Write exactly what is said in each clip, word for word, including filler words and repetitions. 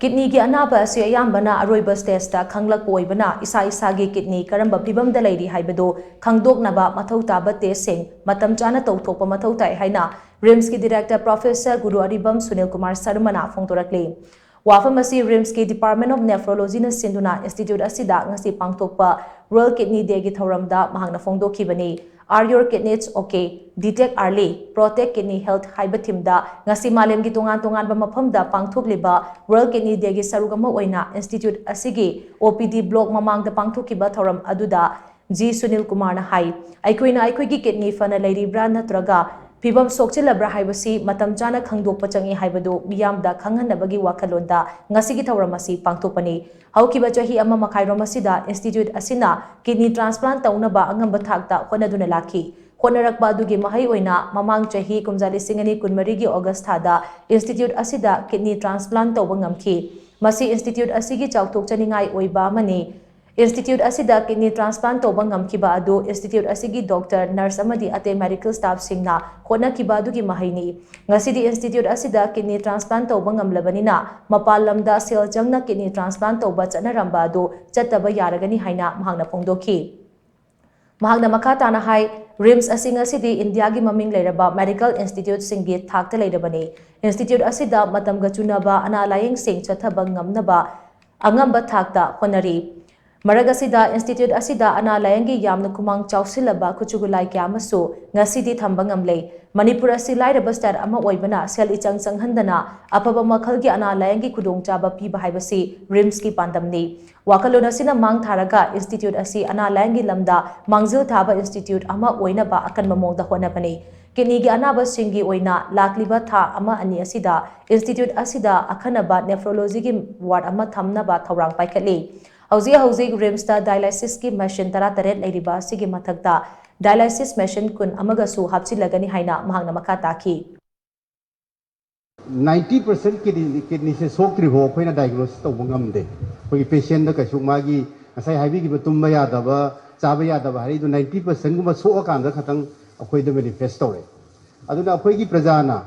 ꯀꯤꯗꯅꯤꯒꯤ ꯑꯅꯥꯕ ꯑꯁꯤ ꯑꯌꯥꯝꯕꯅ ꯑꯔꯣꯏꯕ ꯁ꯭ꯇꯦꯖꯇ ꯈꯪꯂꯛꯄ ꯑꯣꯏꯕꯅ, ꯏꯁꯥ ꯏꯁꯥꯒꯤ ꯀꯤꯗꯅꯤ ꯀꯔꯝꯕ ꯐꯤꯕꯝꯗ ꯂꯩꯔꯤ ꯍꯥꯏꯕꯗꯨ ꯈꯪꯗꯣꯛꯅꯕ ꯃꯊꯧ ꯇꯥꯕ ꯇꯦꯁꯁꯤꯡ ꯃꯇꯝ ꯆꯥꯅ ꯇꯧꯊꯣꯛꯄ ꯃꯊꯧ ꯇꯥꯏ ꯍꯥꯏꯅ ꯔꯤꯝꯁꯀꯤ ꯗꯤꯔꯦꯛꯇꯔ ꯄ꯭ꯔꯣꯐꯦꯁꯔ ꯒꯨꯔꯨ ꯑꯔꯤꯕꯝ ꯁꯨꯅꯤꯜ ꯀꯨꯃꯥꯔ ꯁꯔꯃꯅ ꯐꯣꯡꯗꯣꯔꯛꯂꯤ꯫ ꯋꯥꯐꯝ ꯑꯁꯤ ꯔꯤꯝꯁꯀꯤ ꯗꯤꯄꯥꯔꯠꯃꯦꯟ ꯑꯣꯐ ꯅꯦꯐ꯭ꯔꯣꯂꯣꯖꯤꯅ ꯁꯤꯟꯗꯨꯅ ꯏꯟꯁꯇꯤꯇ꯭ꯌꯨꯠ ꯑꯁꯤꯗ ꯉꯁꯤ ꯄꯥꯡꯊꯣꯛꯄ ꯋꯥꯔꯜ ꯀꯤꯗꯅꯤ ꯗꯦꯒꯤ ꯊꯧꯔꯝꯗ ꯃꯍꯥꯛꯅ ꯐꯣꯡꯗꯣꯛꯈꯤꯕꯅꯤ꯫ Are your kidneys okay? Detect early, protect kidney health ꯍꯥꯏꯕ ꯊꯤꯝꯗ ꯉꯁꯤ ꯃꯥꯂꯦꯝꯒꯤ ꯇꯣꯉꯥꯟ ꯇꯣꯉꯥꯟꯕ ꯃꯐꯝꯗ ꯄꯥꯡꯊꯣꯛꯂꯤꯕ ꯋꯥꯔꯜ ꯀꯤꯗꯅꯤ ꯗꯦꯒꯤ ꯁꯔꯨꯛ ꯑꯃ ꯑꯣꯏꯅ ꯏꯟꯁꯇꯤꯇ꯭ꯌꯨꯠ ꯑꯁꯤꯒꯤ ꯑꯣ ꯄꯤ ꯗꯤ ꯕ꯭ꯂꯣꯛ ꯃꯃꯥꯡꯗ ꯄꯥꯡꯊꯣꯛꯈꯤꯕ ꯊꯧꯔꯝ ꯑꯗꯨꯗ ꯖꯤ ꯁꯨꯅꯤꯜ ꯀꯨꯃꯥꯔꯅ ꯍꯥꯏ, ꯑꯩꯈꯣꯏꯅ ꯑꯩꯈꯣꯏꯒꯤ ꯀꯤꯗꯅꯤ ꯐꯅ ꯂꯩꯔꯤꯕ꯭ꯔꯥ ꯅꯠꯇ꯭ꯔꯒ ꯐꯤꯕꯝ ꯁꯣꯛꯆꯤꯜꯂꯕ꯭ꯔꯥ ꯍꯥꯏꯕꯁꯤ ꯃꯇꯝ ꯆꯥꯅ ꯈꯪꯗꯣꯛꯄ ꯆꯪꯏ ꯍꯥꯏꯕꯗꯨ ꯃꯤꯌꯥꯝꯗ ꯈꯪꯍꯟꯅꯕꯒꯤ ꯋꯥꯈꯜꯂꯣꯟꯗ ꯉꯁꯤꯒꯤ ꯊꯧꯔꯝ ꯑꯁꯤ ꯄꯥꯡꯊꯣꯛꯄꯅꯤ꯫ ꯍꯧꯈꯤꯕ ꯆꯍꯤ ꯑꯃ ꯃꯈꯥꯏꯔꯣꯝ ꯑꯁꯤꯗ ꯏꯟꯁꯇꯤꯇ꯭ꯌꯨꯠ ꯑꯁꯤꯅ ꯀꯤꯗꯅꯤ ꯇ꯭ꯔꯥꯟꯁꯄ꯭ꯂꯥꯟ ꯇꯧꯅꯕ ꯑꯉꯝꯕ ꯊꯥꯛꯇ ꯍꯣꯠꯅꯗꯨꯅ ꯂꯥꯛꯈꯤ꯫ ꯍꯣꯠꯅꯔꯛꯄ ꯑꯗꯨꯒꯤ ꯃꯍꯩ ꯑꯣꯏꯅ ꯃꯃꯥꯡ ꯆꯍꯤ ꯀꯨꯝꯖꯥ ꯂꯤꯁꯤꯡ ꯑꯅꯤ ꯀꯨꯟꯃꯔꯤꯒꯤ ꯑꯣꯒꯁ ꯊꯥꯗ ꯏꯟꯁꯇꯤꯇ꯭ꯌꯨꯠ ꯑꯁꯤꯗ ꯀꯤꯗꯅꯤ ꯇ꯭ꯔꯥꯟꯁꯄ꯭ꯂꯥꯟ ꯇꯧꯕ ꯉꯝꯈꯤ꯫ ꯃꯁꯤ ꯏꯟꯁꯇꯤꯇ꯭ꯌꯨꯠ ꯑꯁꯤꯒꯤ ꯆꯥꯎꯊꯣꯛꯆꯅꯤꯡꯉꯥꯏ ꯑꯣꯏꯕ ꯑꯃꯅꯤ꯫ ꯏꯟꯁꯇꯤꯇ꯭ꯌꯨꯠ ꯑꯁꯤꯗ ꯀꯤꯗꯅꯤ ꯇ꯭ꯔꯥꯟꯁꯄ꯭ꯂꯥꯟ ꯇꯧꯕ ꯉꯝꯈꯤꯕ ꯑꯗꯨ ꯏꯟꯁꯇꯤꯇ꯭ꯌꯨꯠ ꯑꯁꯤꯒꯤ ꯗꯣꯛꯇꯔ, ꯅꯔꯁ ꯑꯃꯗꯤ ꯑꯇꯩ ꯃꯦꯗꯤꯀꯦꯜ ꯁ꯭ꯇꯥꯐꯁꯤꯡꯅ ꯍꯣꯠꯅꯈꯤꯕ ꯑꯗꯨꯒꯤ ꯃꯍꯩꯅꯤ꯫ ꯉꯁꯤꯗꯤ ꯏꯟꯁꯇꯤꯇ꯭ꯌꯨꯠ ꯑꯁꯤꯗ ꯀꯤꯗꯅꯤ ꯇ꯭ꯔꯥꯟꯁꯄ꯭ꯂꯥꯟ ꯇꯧꯕ ꯉꯝꯂꯕꯅꯤꯅ, ꯃꯄꯥꯟ ꯂꯝꯗ ꯁꯦꯜ ꯆꯪꯅ ꯀꯤꯗꯅꯤ ꯇ꯭ꯔꯥꯟꯁꯄ꯭ꯂꯥꯟ ꯇꯧꯕ ꯆꯠꯅꯔꯝꯕ ꯑꯗꯨ ꯆꯠꯇꯕ ꯌꯥꯔꯒꯅꯤ ꯍꯥꯏꯅ ꯃꯍꯥꯛꯅ ꯐꯣꯡꯗꯣꯛꯈꯤ꯫ ꯃꯍꯥꯛꯅ ꯃꯈꯥ ꯇꯥꯅ ꯍꯥꯏ, ꯔꯤꯝꯁ ꯑꯁꯤ ꯉꯁꯤꯗꯤ ꯏꯟꯗꯤꯌꯥꯒꯤ ꯃꯃꯤꯡ ꯂꯩꯔꯕ ꯃꯦꯗꯤꯀꯦꯜ ꯏꯟꯁꯇꯤꯇ꯭ꯌꯨꯠꯁꯤꯡꯒꯤ ꯊꯥꯛꯇ ꯂꯩꯔꯕꯅꯤ꯫ ꯏꯟꯁꯇꯤꯇ꯭ꯌꯨꯠ ꯑꯁꯤꯗ ꯃꯇꯝꯒ ꯆꯨꯅꯕ ꯑꯅꯥ ꯂꯥꯌꯦꯡꯁꯤꯡ ꯆꯠꯊꯕ ꯉꯝꯅꯕ ꯑꯉꯝꯕ ꯊꯥꯛꯇ ꯍꯣꯠꯅꯔꯤ꯫ ꯃꯔꯛ ꯑꯁꯤꯗ ꯏꯟꯁꯇꯤꯇ꯭ꯌꯨꯠ ꯑꯁꯤꯗ ꯑꯅꯥ ꯂꯥꯌꯦꯡꯒꯤ ꯌꯥꯝꯅ ꯈꯨꯃꯥꯡ ꯆꯥꯎꯁꯤꯜꯂꯕ ꯈꯨꯠꯁꯨ ꯈꯨꯠꯂꯥꯏ ꯀꯌꯥ ꯑꯃꯁꯨ ꯉꯁꯤꯗꯤ ꯊꯝꯕ ꯉꯝꯂꯦ꯫ ꯃꯅꯤꯄꯨꯔ ꯑꯁꯤ ꯂꯥꯏꯔꯕ ꯁ꯭ꯇꯦꯠ ꯑꯃ ꯑꯣꯏꯕꯅ ꯁꯦꯜ ꯏꯆꯪ ꯆꯪꯍꯟꯗꯅ ꯑꯐꯕ ꯃꯈꯜꯒꯤ ꯑꯅꯥ ꯂꯥꯌꯦꯡꯒꯤ ꯈꯨꯗꯣꯡꯆꯥꯕ ꯄꯤꯕ ꯍꯥꯏꯕꯁꯤ ꯔꯤꯝꯁꯀꯤ ꯄꯥꯟꯗꯝꯅꯤ꯫ ꯋꯥꯈꯜꯂꯣꯟ ꯑꯁꯤꯅ ꯃꯥꯡ ꯊꯥꯔꯒ ꯏꯟꯁꯇꯤꯇ꯭ꯌꯨꯠ ꯑꯁꯤ ꯑꯅꯥ ꯂꯥꯌꯦꯡꯒꯤ ꯂꯝꯗ ꯃꯥꯡꯖꯤꯜ ꯊꯥꯕ ꯏꯟꯁꯇꯤꯇ꯭ꯌꯨꯠ ꯑꯃ ꯑꯣꯏꯅꯕ ꯑꯀꯟꯕ ꯃꯑꯣꯡꯗ ꯍꯣꯠꯅꯕꯅꯤ꯫ ꯀꯤꯗꯅꯤꯒꯤ ꯑꯅꯥꯕꯁꯤꯡꯒꯤ ꯑꯣꯏꯅ ꯂꯥꯛꯂꯤꯕ ꯊꯥ ꯑꯃ ꯑꯅꯤ ꯑꯁꯤꯗ ꯏꯟꯁꯇꯤꯇ꯭ꯌꯨꯠ ꯑꯁꯤꯗ ꯑꯈꯟꯅꯕ ꯅꯦꯐ꯭ꯔꯣꯂꯣꯖꯤꯒꯤ ꯋꯥꯔꯗ ꯑꯃ ꯊꯝꯅꯕ ꯊꯧꯔꯥꯡ ꯄꯥꯏꯈꯠꯂꯤ꯫ ꯍꯧꯖꯤꯛ ꯍꯧꯖꯤꯛ ꯔꯤꯝꯁꯇ ꯗꯥꯏꯂꯥꯏꯁꯤꯁꯀꯤ ꯃꯦꯁꯤꯟ ꯇꯔꯥꯇꯔꯦꯠ ꯂꯩꯔꯤꯕ ꯑꯁꯤꯒꯤ ꯃꯊꯛꯇ ꯗꯥꯏꯂꯥꯏꯁꯤꯁ ꯃꯦꯁꯤꯟ ꯀꯨꯟ ꯑꯃꯒꯁꯨ ꯍꯥꯞꯆꯤꯜꯂꯒꯅꯤ ꯍꯥꯏꯅ ꯃꯍꯥꯛꯅ ꯃꯈꯥ ꯇꯥꯈꯤ꯫ ꯅꯥꯏꯟꯇꯤ ꯄꯥꯔꯁꯦꯟ ꯀꯤꯗꯅꯤ ꯀꯤꯗꯅꯤꯁꯦ ꯁꯣꯛꯇ꯭ꯔꯤꯐꯥꯎ ꯑꯩꯈꯣꯏꯅ ꯗꯥꯏꯒꯅꯣꯁꯤꯁ ꯇꯧꯕ ꯉꯝꯗꯦ꯫ ꯑꯩꯈꯣꯏꯒꯤ ꯄꯦꯁꯦꯟꯗ ꯀꯩꯁꯨ ꯃꯥꯒꯤ ꯉꯁꯥꯏ ꯍꯥꯏꯕꯤꯈꯤꯕ ꯇꯨꯝꯕ ꯌꯥꯗꯕ, ꯆꯥꯕ ꯌꯥꯗꯕ ꯍꯥꯏꯔꯤꯗꯣ ꯅꯥꯏꯟꯇꯤ ꯄꯥꯔꯁꯦꯟꯒꯨꯝꯕ ꯁꯣꯛꯑꯀꯥꯟꯗ ꯈꯇꯪ ꯑꯩꯈꯣꯏꯗ ꯃꯦꯅꯤꯐꯦꯁ ꯇꯧꯔꯛꯑꯦ꯫ ꯑꯗꯨꯅ ꯑꯩꯈꯣꯏꯒꯤ ꯄ꯭ꯔꯖꯥꯅ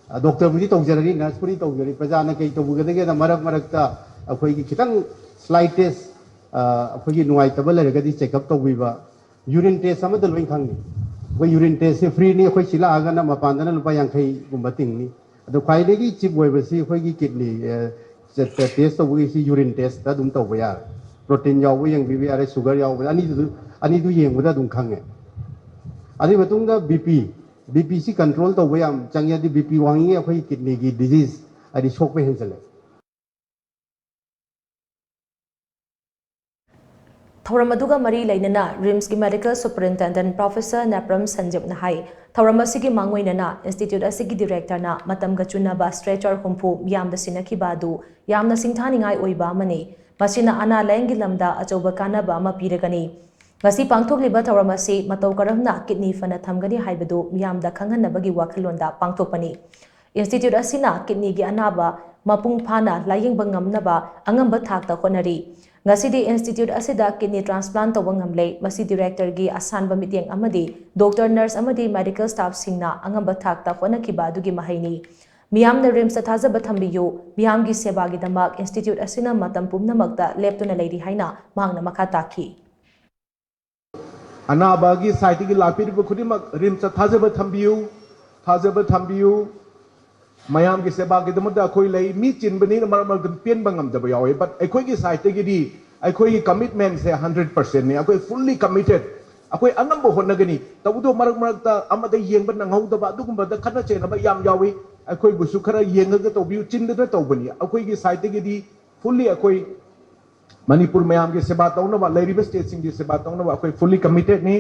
ꯗꯣꯛꯇꯔꯕꯨꯗꯤ ꯇꯧꯖꯔꯅꯤ, ꯅꯔꯁꯄꯨꯗꯤ ꯇꯧꯖꯔꯤ, ꯄ꯭ꯔꯖꯥꯅ ꯀꯩ ꯇꯧꯕꯤꯒꯗꯒꯦꯗ, ꯃꯔꯛ ꯃꯔꯛꯇ ꯑꯩꯈꯣꯏꯒꯤ ꯈꯤꯇꯪ ꯁ꯭ꯂꯥꯏꯠ ꯇꯦꯁ, ꯑꯩꯈꯣꯏꯒꯤ ꯅꯨꯡꯉꯥꯏꯇꯕ ꯂꯩꯔꯒꯗꯤ ꯆꯦꯛꯑꯞ ꯇꯧꯕꯤꯕ, ꯌꯨꯔꯤꯟ ꯇꯦꯁ ꯑꯃꯗ ꯂꯣꯏ ꯈꯪꯅꯤ꯫ ꯑꯩꯈꯣꯏ ꯌꯨꯔꯤꯟ ꯇꯦꯁꯁꯦ ꯐ꯭ꯔꯤꯅꯤ, ꯑꯩꯈꯣꯏ ꯁꯤ ꯂꯥꯛꯑꯒꯅ ꯃꯄꯥꯟꯗꯅ ꯂꯨꯄꯥ ꯌꯥꯡꯈꯩꯒꯨꯝꯕ ꯇꯤꯡꯅꯤ꯫ ꯑꯗꯣ ꯈ꯭ꯋꯥꯏꯗꯒꯤ ꯆꯤꯞ ꯑꯣꯏꯕꯁꯤ ꯑꯩꯈꯣꯏꯒꯤ ꯀꯤꯠꯅꯤ ꯇꯦꯁ ꯇꯧꯕꯒꯤꯁꯤ ꯌꯨꯔꯤꯟ ꯇꯦꯁꯇ ꯑꯗꯨꯝ ꯇꯧꯕ ꯌꯥꯔꯦ꯫ ꯄ꯭ꯔꯣꯇꯤꯟ ꯌꯥꯎꯕ ꯌꯦꯡꯕꯤꯕ ꯌꯥꯔꯦ, ꯁꯨꯒꯔ ꯌꯥꯎꯕ, ꯑꯅꯤꯗꯨ ꯑꯅꯤꯗꯨ ꯌꯦꯡꯕꯗ ꯑꯗꯨꯝ ꯈꯪꯉꯦ꯫ ꯑꯗꯨꯒꯤ ꯃꯇꯨꯡꯗ ꯕꯤ ꯄꯤ, ꯕꯤ ꯄꯤꯁꯤ ꯀꯟꯇ꯭ꯔꯣꯜ ꯇꯧꯕ ꯌꯥꯝ ꯆꯪꯉꯦ꯫ ꯑꯗꯨ ꯕꯤ ꯄꯤ ꯋꯥꯡꯉꯤꯉꯩ ꯑꯩꯈꯣꯏꯒꯤ ꯀꯤꯠꯅꯤꯒꯤ ꯗꯤꯖꯤꯖ ꯍꯥꯏꯗꯤ ꯁꯣꯛꯄ ꯍꯦꯟꯖꯜꯂꯦ꯫ ꯊꯧꯔꯝ ꯑꯗꯨꯒ ꯃꯔꯤ ꯂꯩꯅꯅ ꯔꯤꯝꯁꯀꯤ ꯃꯦꯗꯤꯀꯦꯜ ꯁꯨꯄꯔꯤꯟꯇꯦꯟꯗꯦꯟꯠ ꯄ꯭ꯔꯣꯐꯦꯁꯔ ꯅꯦꯄ꯭ꯔꯝ ꯁꯟꯖꯤꯞꯅ ꯍꯥꯏ, ꯊꯧꯔꯝ ꯑꯁꯤꯒꯤ ꯃꯥꯡꯑꯣꯏꯅꯅ ꯏꯟꯁꯇꯤꯇ꯭ꯌꯨꯠ ꯑꯁꯤꯒꯤ ꯗꯤꯔꯦꯛꯇꯔꯅ ꯃꯇꯝꯒ ꯆꯨꯟꯅꯕ ꯁ꯭ꯇ꯭ꯔꯦꯆꯔ ꯍꯨꯝꯐꯨ ꯃꯤꯌꯥꯝꯗ ꯁꯤꯟꯅꯈꯤꯕ ꯑꯗꯨ ꯌꯥꯝꯅ ꯁꯤꯡꯊꯥꯅꯤꯡꯉꯥꯏ ꯑꯣꯏꯕ ꯑꯃꯅꯤ꯫ ꯃꯁꯤꯅ ꯑꯅꯥ ꯂꯥꯌꯦꯡꯒꯤ ꯂꯝꯗ ꯑꯆꯧꯕ ꯀꯥꯟꯅꯕ ꯑꯃ ꯄꯤꯔꯒꯅꯤ꯫ ꯉꯁꯤ ꯄꯥꯡꯊꯣꯛꯂꯤꯕ ꯊꯧꯔꯝ ꯑꯁꯤ ꯃꯇꯧ ꯀꯔꯝꯅ ꯀꯤꯠꯅꯤ ꯐꯅ ꯊꯝꯒꯅꯤ ꯍꯥꯏꯕꯗꯨ ꯃꯤꯌꯥꯝꯗ ꯈꯪꯍꯟꯅꯕꯒꯤ ꯋꯥꯈꯜꯂꯣꯟꯗ ꯄꯥꯡꯊꯣꯛꯄꯅꯤ꯫ ꯏꯟꯁꯇꯤꯇ꯭ꯌꯨꯠ ꯑꯁꯤꯅ ꯀꯤꯠꯅꯤꯒꯤ ꯑꯅꯥꯕ ꯃꯄꯨꯡ ꯐꯥꯅ ꯂꯥꯌꯦꯡꯕ ꯉꯝꯅꯕ ꯑꯉꯝꯕ ꯊꯥꯛꯇ ꯍꯣꯠꯅꯔꯤ꯫ ꯉꯁꯤꯗꯤ ꯏꯟꯁꯇꯤꯇ꯭ꯌꯨꯠ ꯑꯁꯤꯗ ꯀꯤꯠꯅꯤ ꯇ꯭ꯔꯥꯟꯁꯄ꯭ꯂꯥꯟꯠ ꯇꯧꯕ ꯉꯝꯂꯦ꯫ ꯃꯁꯤ ꯗꯤꯔꯦꯛꯇꯔꯒꯤ ꯑꯁꯥꯟꯕ ꯃꯤꯠꯌꯦꯡ ꯑꯃꯗꯤ ꯗꯣꯛꯇꯔ, ꯅꯔꯁ ꯑꯃꯗꯤ ꯃꯦꯗꯤꯀꯦꯜ ꯁ꯭ꯇꯥꯐꯁꯤꯡꯅ ꯑꯉꯝꯕ ꯊꯥꯛꯇ ꯍꯣꯠꯅꯈꯤꯕ ꯑꯗꯨꯒꯤ ꯃꯍꯩꯅꯤ꯫ ꯃꯤꯌꯥꯝꯅ ꯔꯤꯝꯁꯇ ꯊꯥꯖꯕ ꯊꯝꯕꯤꯌꯨ꯫ ꯃꯤꯌꯥꯝꯒꯤ ꯁꯦꯕꯥꯒꯤꯗꯃꯛ ꯏꯟꯁꯇꯤꯇ꯭ꯌꯨꯠ ꯑꯁꯤꯅ ꯃꯇꯝ ꯄꯨꯝꯅꯃꯛꯇ ꯂꯦꯞꯇꯨꯅ ꯂꯩꯔꯤ ꯍꯥꯏꯅ ꯃꯍꯥꯛꯅ ꯃꯈꯥ ꯇꯥꯈꯤ꯫ ꯑꯅꯥꯕꯒꯤ ꯁꯥꯏꯠꯇꯒꯤ ꯂꯥꯛꯄꯤꯔꯤꯕ ꯈꯨꯗꯤꯡꯃꯛ ꯔꯤꯝꯁꯇ ꯊꯥꯖꯕ ꯊꯝꯕꯤꯌꯨ, ꯊꯥꯖꯕ ꯊꯝꯕꯤꯌꯨ꯫ ꯃꯌꯥꯝꯒꯤ ꯁꯦꯕꯥꯒꯤꯗꯃꯛꯇ ꯑꯩꯈꯣꯏ ꯂꯩ꯫ ꯃꯤ ꯆꯤꯟꯕꯅꯤꯅ ꯃꯔꯛ ꯃꯔꯛꯇ ꯄꯦꯟꯕ ꯉꯝꯗꯕ ꯌꯥꯎꯋꯤ, but ꯑꯩꯈꯣꯏꯒꯤ ꯁꯥꯏꯠꯇꯒꯤꯗꯤ ꯑꯩꯈꯣꯏꯒꯤ ꯀꯃꯤꯠꯃꯦꯟꯁꯦ ꯍꯟꯗ꯭ꯔꯦꯠ ꯄꯥꯔꯁꯦꯟꯅꯤ꯫ ꯑꯩꯈꯣꯏ ꯐꯨꯜꯂꯤ ꯀꯃꯤꯇꯦꯠ꯫ ꯑꯩꯈꯣꯏ ꯑꯉꯝꯕ ꯍꯣꯠꯅꯒꯅꯤ꯫ ꯇꯧꯕꯇꯕꯨ ꯃꯔꯛ ꯃꯔꯛꯇ ꯑꯃꯗ ꯌꯦꯡꯕ ꯅꯪꯍꯧꯗꯕ ꯑꯗꯨꯒꯨꯝꯕꯗ ꯈꯠꯅ ꯆꯩꯅꯕ ꯌꯥꯝ ꯌꯥꯎꯋꯤ꯫ ꯑꯩꯈꯣꯏꯕꯨꯁꯨ ꯈꯔ ꯌꯦꯡꯉꯒ ꯇꯧꯕꯤꯌꯨ꯫ ꯆꯤꯟꯗꯅ ꯇꯧꯕꯅꯤ꯫ ꯑꯩꯈꯣꯏꯒꯤ ꯁꯥꯏꯠꯇꯒꯤꯗꯤ ꯐꯨꯜꯂꯤ ꯑꯩꯈꯣꯏ ꯃꯅꯤꯄꯨꯔ ꯃꯌꯥꯝꯒꯤ ꯁꯦꯕꯥ ꯇꯧꯅꯕ, ꯂꯩꯔꯤꯕ ꯁ꯭ꯇꯦꯠꯁꯤꯡꯒꯤ ꯁꯦꯕꯥ ꯇꯧꯅꯕ ꯑꯩꯈꯣꯏ ꯐꯨꯜꯂꯤ ꯀꯃꯤꯇꯦꯠꯅꯤ꯫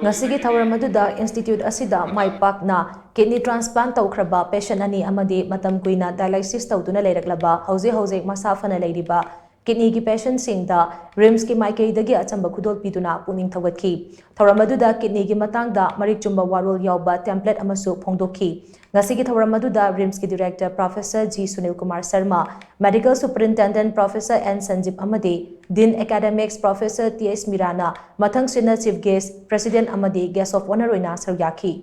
ꯉꯁꯤꯒꯤ ꯊꯧꯔꯝ ꯑꯗꯨꯗ ꯏꯟꯁꯇꯤꯇ꯭ꯌꯨꯠ ꯑꯁꯤꯗ ꯃꯥꯏ ꯄꯥꯛꯅ ꯀꯤꯠꯅꯤ ꯇ꯭ꯔꯥꯟꯁꯄ꯭ꯂꯥꯟꯠ ꯇꯧꯈ꯭ꯔꯕ ꯄꯦꯁꯦꯟꯠ ꯑꯅꯤ ꯑꯃꯗꯤ ꯃꯇꯝ ꯀꯨꯏꯅ ꯗꯥꯏꯂꯥꯏꯁꯤꯁ ꯇꯧꯗꯨꯅ ꯂꯩꯔꯛꯂꯕ ꯍꯧꯖꯤꯛ ꯍꯧꯖꯤꯛ ꯃꯁꯥ ꯐꯅ ꯂꯩꯔꯤꯕ ꯀꯤꯠꯅꯤꯒꯤ ꯄꯦꯁꯦꯟꯠꯁꯤꯡꯗ ꯔꯤꯝꯁꯀꯤ ꯃꯥꯏꯀꯩꯗꯒꯤ ꯑꯆꯝꯕ ꯈꯨꯗꯣꯜ ꯄꯤꯗꯨꯅ ꯄꯨꯛꯅꯤꯡ ꯊꯧꯒꯠꯈꯤ꯫ ꯊꯧꯔꯝ ꯑꯗꯨꯗ ꯀꯤꯠꯅꯤꯒꯤ ꯃꯇꯥꯡꯗ ꯃꯔꯤꯛ ꯆꯨꯝꯕ ꯋꯥꯔꯣꯜ ꯌꯥꯎꯕ ꯇꯦꯝꯄ꯭ꯂꯦꯠ ꯑꯃꯁꯨ ꯐꯣꯡꯗꯣꯛꯈꯤ꯫ ꯉꯁꯤꯒꯤ ꯊꯧꯔꯝ ꯑꯗꯨꯗ ꯔꯤꯝꯁꯀꯤ director professor G Sunil Kumar Sharma, medical superintendent professor N Sanjeeb ꯑꯃꯗꯤ Dean Academics Professor T H ꯃꯤꯔꯥꯅ ꯃꯊꯪꯁꯤꯠꯅ Chief Guest, President ꯑꯃꯗꯤ Guest of Honour ꯑꯣꯏꯅ ꯁꯔꯨꯛ ꯌꯥꯈꯤ꯫